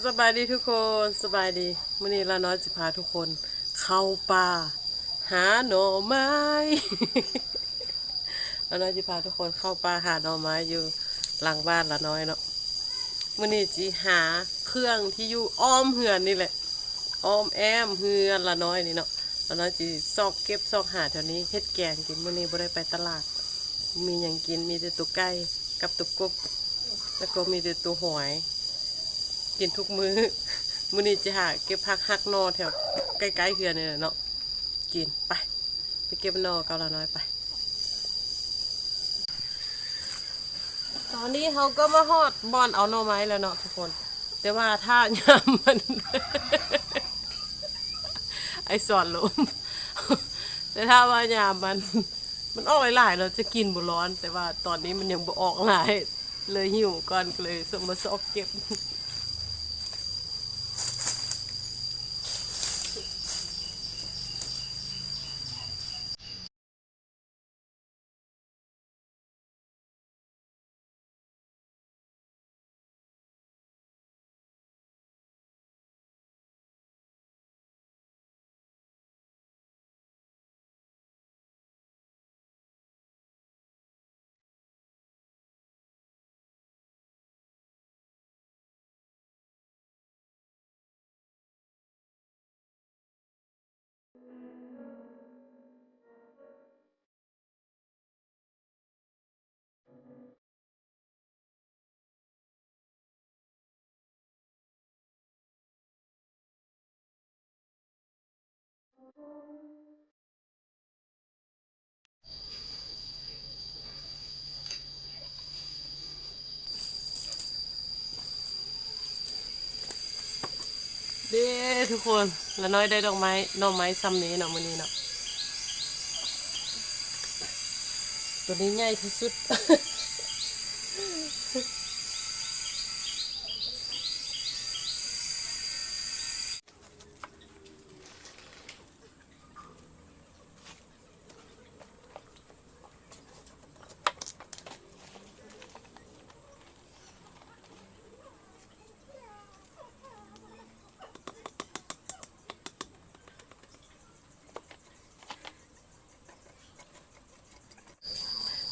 ສະບາຍດີທຸກຄົນ ສະບາຍດີ. ມື້ນີ້ລານ້ອຍຊິພາທຸກຄົນເຂົ້າປ່າຫາໜໍ່ໄມ້. ລານ້ອຍຊິພາທຸກຄົນເຂົ້າປ່າຫາໜໍ່ໄມ້ຢູ່ຫຼັງບ້ານລານ້ອຍເນາະ. ມື້ນີ້ຊິຫາເຄື່ອງທີ່ຢູ່ອ້ອມເຮືອນນີ້ແຫຼະ ອ້ອມແອ້ມເຮືອນລານ້ອຍນີ້ເນາະ. ລານ້ອຍຊິຊອກເກັບຊອກຫາແຖວນີ້ເຮັດແກງກິນ. ມື້ນີ້ບໍ່ໄດ້ໄປຕະຫຼາດ ມີຫຍັງກິນ ມີແຕ່ໂຕໄກ່ກັບໂຕກົບ ແລ້ວກໍມີແຕ່ໂຕຫອຍ ກິນທຸກມື້. ມື້ນີ້ຈະຫາເກັບຜັກຫັກໜໍ່ແຖວໃກ້ໆເຮືອນນີ້ແຫຼະເນາະ ກິນ. ໄປ ໄປເກັບໜໍ່ກັບລານ້ອຍໄປ. ຕອນນີ້ເຮົາກໍມາຮອດບ່ອນເອົາໜໍ່ໄມ້ແລ້ວເນາະທຸກຄົນ ແຕ່ວ່າຖ້າຍາມມັນ ໄອສອນລົມ ແຕ່ຖ້າວ່າຍາມມັນ ມັນອອກຫຼາຍໆ ເນາະ ຈະກິນບໍ່ຮ້ອນ ແຕ່ວ່າຕອນນີ້ມັນຍັງບໍ່ອອກຫຼາຍ ເລີຍຫິວກ່ອນ ກໍເລີຍມາຊອກເກັບ. ເດ້ທຸກຄົນ ລານ້ອຍໄດ້ດອກໄມ້ ໜໍ່ໄມ້ຊ່ຳນີ້ເນາະ ມື້ນີ້ເນາະ ໂຕນີ້ໃຫຍ່ທີ່ສຸດ.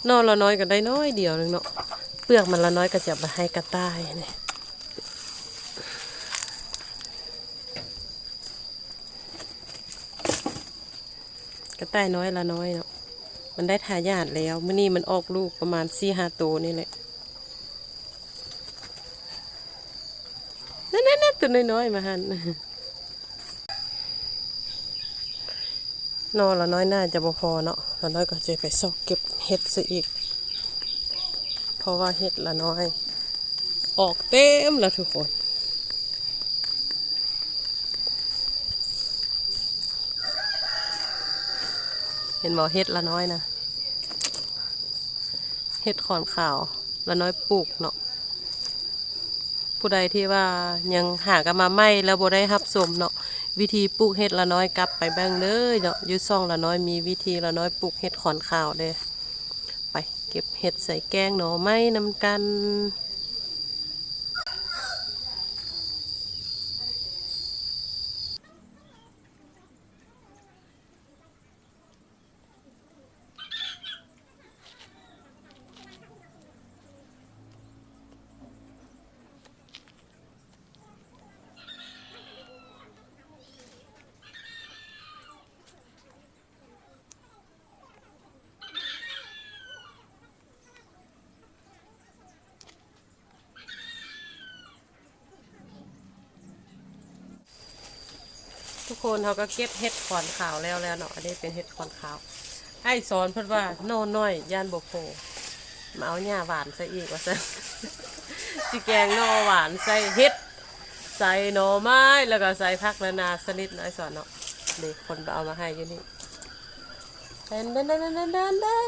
ໜໍ່ລານ້ອຍກໍໄດ້ໜ້ອຍດຽວໜຶ່ງເນາະ ເປືອກມັນລານ້ອຍກໍຈະເອົາໄປໃຫ້ກະຕ່າຍນີ້. ກະຕ່າຍນ້ອຍລານ້ອຍເນາະ ມັນໄດ້ທາຍາດແລ້ວ. ມື້ນີ້ມັນອອກລູກປະມານສີ່ຫ້າໂຕນີ້ແຫຼະ. ນັ້ນໆໆ ໂຕນ້ອຍໆ ມາຫັ້ນ. ໜໍ່ລານ້ອຍໜ້າຈະບໍ່ພໍເນາະ ລານ້ອຍກໍຈະໄປຊອກເກັບເຫັດຊະອີກ ເພາະວ່າເຫັດລານ້ອຍອອກເຕັມແລ້ວທຸກຄົນ. ເຫັນບໍ່ ເຫັດລານ້ອຍນະ ເຫັດຂອນຂາວ ລານ້ອຍປູກເນາະ. ຜູ້ໃດທີ່ວ່າຍັງຫາກັນມາໃໝ່ແລ້ວບໍ່ໄດ້ຮັບຊົມເນາະ ວິທີປູກເຫັດລານ້ອຍ ກັບໄປເບິ່ງເດີເນາະ ຢູ່ຊ່ອງລານ້ອຍມີວິທີລານ້ອຍປູກເຫັດຂອນຂາວເດ້. ໄປເກັບເຫັດໃສ່ແກງໜໍ່ໄມ້ນຳກັນ. ທຸກຄົນ ເຮົາກໍເກັບເຫັດຂອນຂາວແລ້ວແລ້ວເນາະ. ອັນນີ້ເປັນເຫັດຂອນຂາວ. ອ້າຍສອນເພິ່ນວ່າໜໍ່ນ້ອຍຢ້ານບໍ່ພໍ ມາເອົາຫຍ້າຫວານໃສ່ອີກວ່າຊັ້ນ. ຊິແກງໜໍ່ຫວານໃສ່ເຫັດ ໃສ່ໜໍ່ໄມ້ ແລ້ວກໍໃສ່ຜັກນານາຊະນິດເນາະ ອ້າຍສອນເນາະ. ເດ້ ເພິ່ນເອົາມາໃຫ້ຢູ່ນີ້. ແດນ ແດນ ແດນ ແດນ ແດນ ແດນ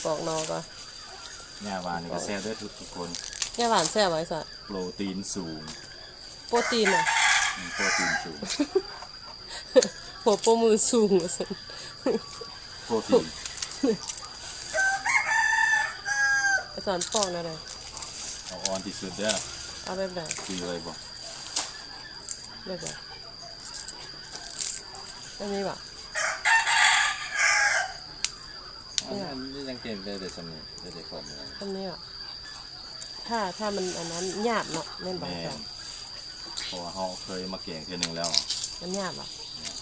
ປອກໜໍ່ກ່ອນ. ຫຍ້າຫວານນີ້ກໍແຊບເດີທຸກໆຄົນ. ຫຍ້າຫວານແຊບຫວາ ສະ? ໂປຣຕີນສູງ. ໂປຣຕີນຫວາ? ອືມ ໂປຣຕີນສູງ. ຫົວໂປ້ມືສູງວ່າຊັ້ນ. ໂປຣຕີນ. ສອນປອກແນວໃດ? ເອົາອ່ອນທີ່ສຸດເດີ້. ເອົາແບບໃດ? ຕີໄວ້ບໍ່? ແບບໃດ? ແບບນີ້ບໍ່? ອັນນີ້ຍັງເກັບໄດ້ແຕ່ສ່ຳນີ້ ໄດ້ແຕ່ຂອບນີ້. ສ່ຳນີ້ບໍ່? ຖ້າ ຖ້າມັນອັນນັ້ນຫຍາບເນາະ ແມ່ນບໍ່? ແມ່ນ. ເພາະວ່າເຮົາເຄີຍມາແກງເທື່ອໜຶ່ງແລ້ວ. ມັນຫຍາບບໍ່? ຫຍາບ.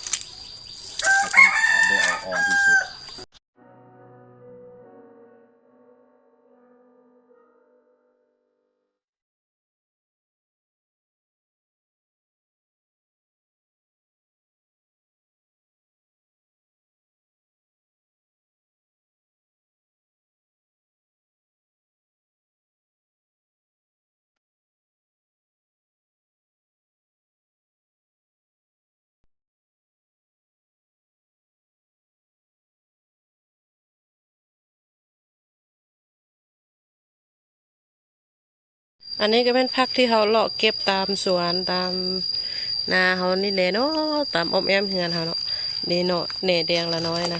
ເຮົາຕ້ອງໄດ້ເອົາອ່ອນທີ່ສຸດ. ອັນນີ້ກໍແມ່ນຜັກທີ່ເຮົາເລາະເກັບຕາມສວນ ຕາມນາເຮົານີ້ແຫຼະເນາະ ຕາມອ້ອມແອ້ມເຮືອນເຮົາເນາະ. ນີ້ເນາະ ແໜແດງລະນ້ອຍນະ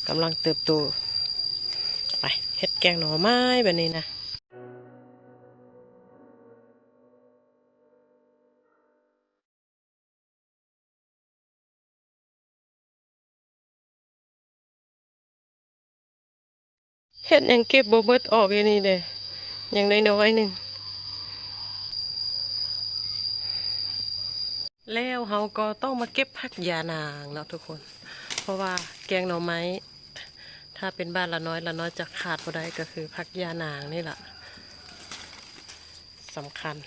ກຳລັງເຕີບໂຕ. ໄປເຮັດແກງໜໍ່ໄມ້ບາດນີ້ນະ. ເຮັດຫຍັງເກັບບໍ່ເບິດ ອອກຢູ່ນີ້ເດ້ ຍັງໄດ້ໜ້ອຍໜຶ່ງ. ແລ້ວເຮົາກໍຕ້ອງມາເກັບຜັກຢານາງເນາະທຸກຄົນ ເພາະວ່າແກງໜໍ່ໄມ້ ຖ້າເປັນບ້ານລະນ້ອຍ ລະນ້ອຍຈະຂາດບໍ່ໄດ້ ກໍຄືຜັກຢານາງນີ້ລະ ສຳຄັນ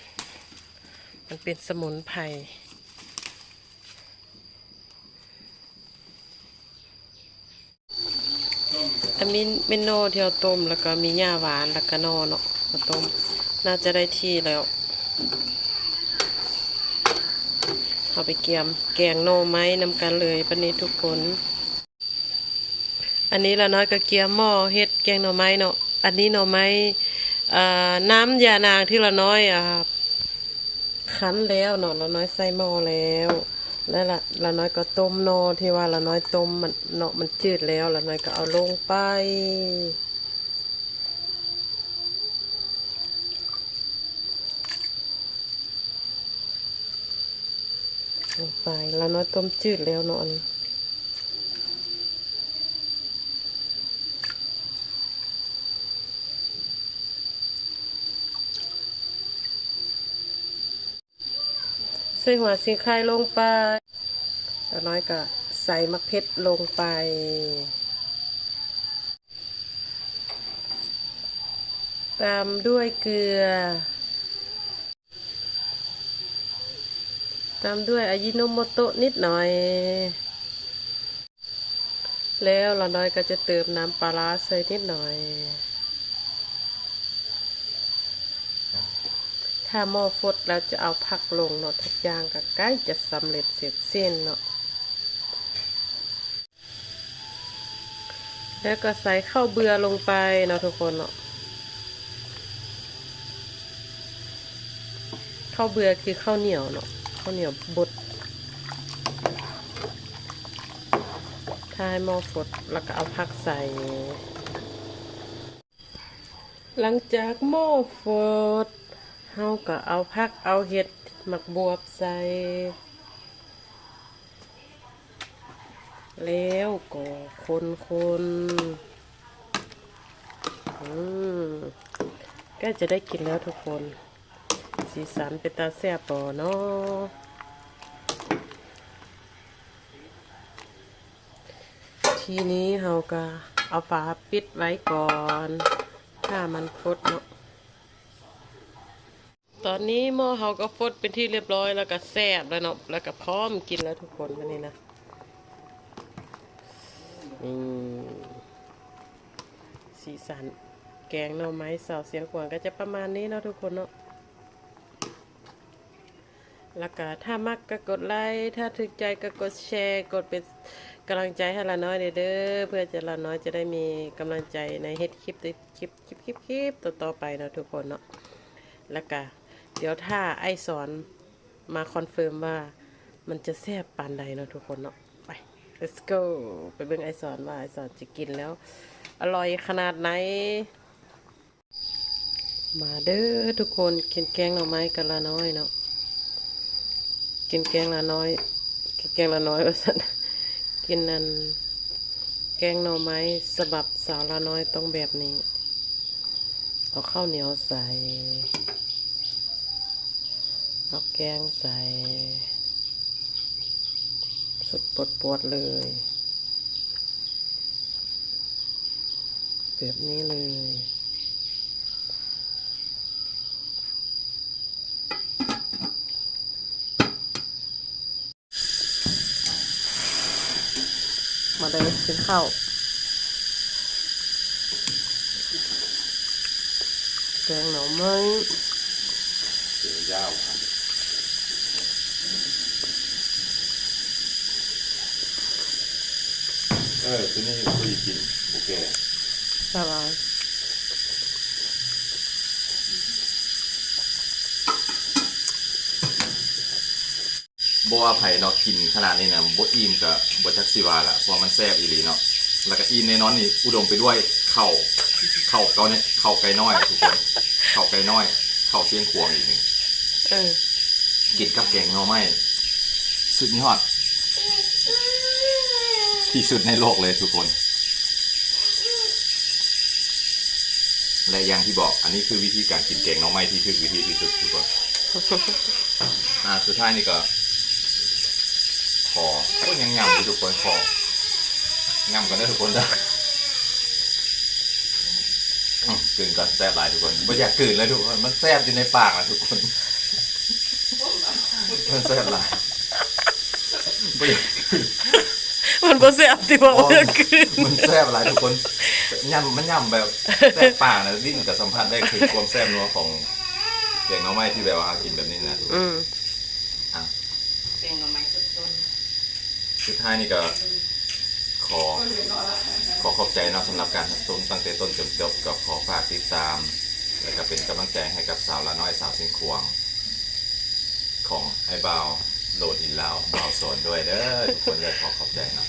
ມັນເປັນສະໝຸນໄພ. ອັນນີ້ແມ່ນໜໍ່ທີ່ເຮົາຕົ້ມ ແລ້ວກໍມີຫຍ້າຫວານ ແລ້ວກໍໜໍ່ເນາະ ເຮົາຕົ້ມ ໜ້າຈະໄດ້ທີ່ແລ້ວ. ເຮົາໄປກຽມແກງໜໍ່ໄມ້ນຳກັນເລີຍບັດນີ້ທຸກຄົນ. ອັນນີ້ລະນ້ອຍກໍກຽມໝໍ້ເຮັດແກງໜໍ່ໄມ້ເນາະ. ອັນນີ້ໜໍ່ໄມ້ ເອີ ນ້ຳຢານາງທີ່ລະນ້ອຍ ອ່າ ຄັ້ນແລ້ວເນາະ ລະນ້ອຍໃສ່ໝໍ້ແລ້ວ ແລ້ວລະ ລະນ້ອຍກໍຕົ້ມໜໍ່ທີ່ວ່າລະນ້ອຍຕົ້ມມັນເນາະ ມັນຈືດແລ້ວ ລະນ້ອຍກໍເອົາລົງໄປ. ລົງໄປ ລະນ້ອຍຕົ້ມຈືດແລ້ວເນາະ ອັນນີ້ ໃສ່ຫົວສີໄຄລົງໄປ ລະນ້ອຍກໍໃສ່ໝາກເຜັດລົງໄປ ຕາມດ້ວຍເກືອ ຕາມດ້ວຍອາຢິໂນໂມໂຕະນິດໜ້ອຍ ແລ້ວລະນ້ອຍກໍຈະເຕີມນ້ຳປາຮ້າໃສ່ນິດໜ້ອຍ. ຖ້າໝໍ້ຟົດແລ້ວຈະເອົາຜັກລົງເນາະ ທຸກຢ່າງກໍໃກ້ຈະສຳເລັດເສັດສິ້ນເນາະ. ແລ້ວກໍໃສ່ເຂົ້າເບືອລົງໄປເນາະທຸກຄົນເນາະ ເຂົ້າເບືອຄືເຂົ້າໜຽວເນາະ ເຂົ້າໜຽວບົດ. ຖ້າໃຫ້ໝໍ້ຟົດ ແລ້ວກໍເອົາຜັກໃສ່. ຫຼັງຈາກໝໍ້ຟົດ ເຮົາກໍເອົາຜັກເອົາເຫັດ ໝາກບວບໃສ່ ແລ້ວກໍຄົນໆ ອືມ ໃກ້ຈະໄດ້ກິນແລ້ວທຸກຄົນ. ສີສັນເປັນຕາແຊບບໍ່ເນາະ? ທີນີ້ເຮົາກໍເອົາຝາປິດໄວ້ກ່ອນ ຖ້າມັນຟົດເນາະ. ຕອນນີ້ໝໍ້ເຮົາກໍຟົດເປັນທີ່ຮຽບຮ້ອຍ ແລ້ວກໍແຊບແລ້ວເນາະ ແລ້ວກໍພ້ອມກິນແລ້ວທຸກຄົນ ບາດນີ້ນະ. ນີ້ ສີສັນແກງໜໍ່ໄມ້ຊາວຊຽງຂວາງ ກໍຈະປະມານນີ້ເນາະທຸກຄົນເນາະ. ແລ້ວກະຖ້າມັກກໍກົດໄລ ຖ້າຖືກໃຈກໍກົດແຊ ກົດເປັນກຳລັງໃຈໃຫ້ລານ້ອຍແດ່ເດີ ເພື່ອຈະ ລານ້ອຍຈະໄດ້ມີກຳລັງໃຈໃນເຮັດຄລິບ ຄລິບ ຄລິບ ຄລິບ ຄລິບຕໍ່ໆໄປເນາະທຸກຄົນເນາະ. ແລ້ວກະດຽວຖ້າອ້າຍສອນມາຄອນເຟີມວ່າມັນຈະແຊບປານໃດເນາະທຸກຄົນເນາະ. ໄປ let's go ໄປເບິ່ງອ້າຍສອນວ່າອ້າຍສອນຈະກິນແລ້ວອະລ່ອຍຂະໜາດໃດ. ມາເດີທຸກຄົນ ກິນແກງໜໍ່ໄມ້ກັບຫຼ້ານ້ອຍເນາະ ກິນແກງຫຼ້ານ້ອຍ ກິນແກງຫຼ້ານ້ອຍວ່າຊັ້ນ ກິນອັນ ແກງໜໍ່ໄມ້ສະບັບສາວຫຼ້ານ້ອຍຕ້ອງແບບນີ້ ເອົາເຂົ້າໜຽວໃສ່ ເອົາແກງໃສ່ ສຸດປວດໆເລີຍ ແບບນີ້ເລີຍ ມາເດີກິນເຂົ້າ ແກງໜໍ່ໄມ້ ເຈີຍາວ ເອີ ໂຕນີ້ຄືກິນບໍ່ແກ່ ສະບາຍ ບໍ່ວ່າໃຜເນາະ ກິນຂະໜາດນີ້ນະ ບໍ່ອີ່ມກະບໍ່ຈັກຊິວ່າລະ ເພາະວ່າມັນແຊບອີ່ຫຼີເນາະ ແລ້ວກະອີ່ມແນ່ນອນນີ້ ອຸດົມໄປດ້ວຍເຂົ້າ ເຂົ້າເກົາ ເຂົ້າໄກ່ນ້ອຍທຸກຄົນ ເຂົ້າໄກ່ນ້ອຍ ເຂົ້າຊຽງຂວາງອີກນີ້ ເອີ ກິນກັບແກງໜໍ່ໄມ້ ສຸດຍອດ ທີ່ສຸດໃນໂລກເລີຍທຸກຄົນ ແລະຢ່າງທີ່ບອກ ອັນນີ້ຄືວິທີການກິນແກງໜໍ່ໄມ້ທີ່ຖືກວິທີທີ່ສຸດທຸກຄົນ ອ່າ ສຸດທ້າຍນີ້ກໍ ຂໍ ໂອ້ຍ ຍັງຫຍ້ຳຢູ່ທຸກຄົນ ຂໍຫຍ້ຳກ່ອນເດີທຸກຄົນເດີ ອືມ ກືນກ່ອນ ແຊບຫຼາຍທຸກຄົນ ບໍ່ຢາກກືນເລີຍທຸກຄົນ ມັນແຊບຢູ່ໃນປາກນະທຸກຄົນ ມັນແຊບຫຼາຍ ບໍ່ຢາກ ມັນບໍ່ແຊບຕິ ບໍ່ຢາກຄືນ ມັນແຊບຫຼາຍທຸກຄົນ ຫຍ້ຳ ມັນຫຍ້ຳແບບແສບປາກນະ ດິ້ນກໍສຳຜັດໄດ້ເຖິງຄວາມແຊບນົວຂອງແກງໜໍ່ໄມ້ທີ່ແບບວ່າເຮົາກິນແບບນີ້ນະ ອືມ ອ່ະ ແກງໜໍ່ໄມ້ສົດໆ ສຸດທ້າຍນີ້ກໍຂໍ ຂໍຂອບໃຈເນາະ ສຳລັບການຮັບຊົມຕັ້ງແຕ່ຕົ້ນຈົນຈົບ ກໍຂໍຝາກຕິດຕາມ ແລະກໍເປັນກຳລັງໃຈໃຫ້ກັບສາວຫຼ້ານ້ອຍ ສາວຊຽງຂວາງ ຂອງອ້າຍບ່າວໂລດອິນລາວ ບ່າວສອນດ້ວຍເດີ ທຸກຄົນເດີ ຂໍຂອບໃຈເນາະ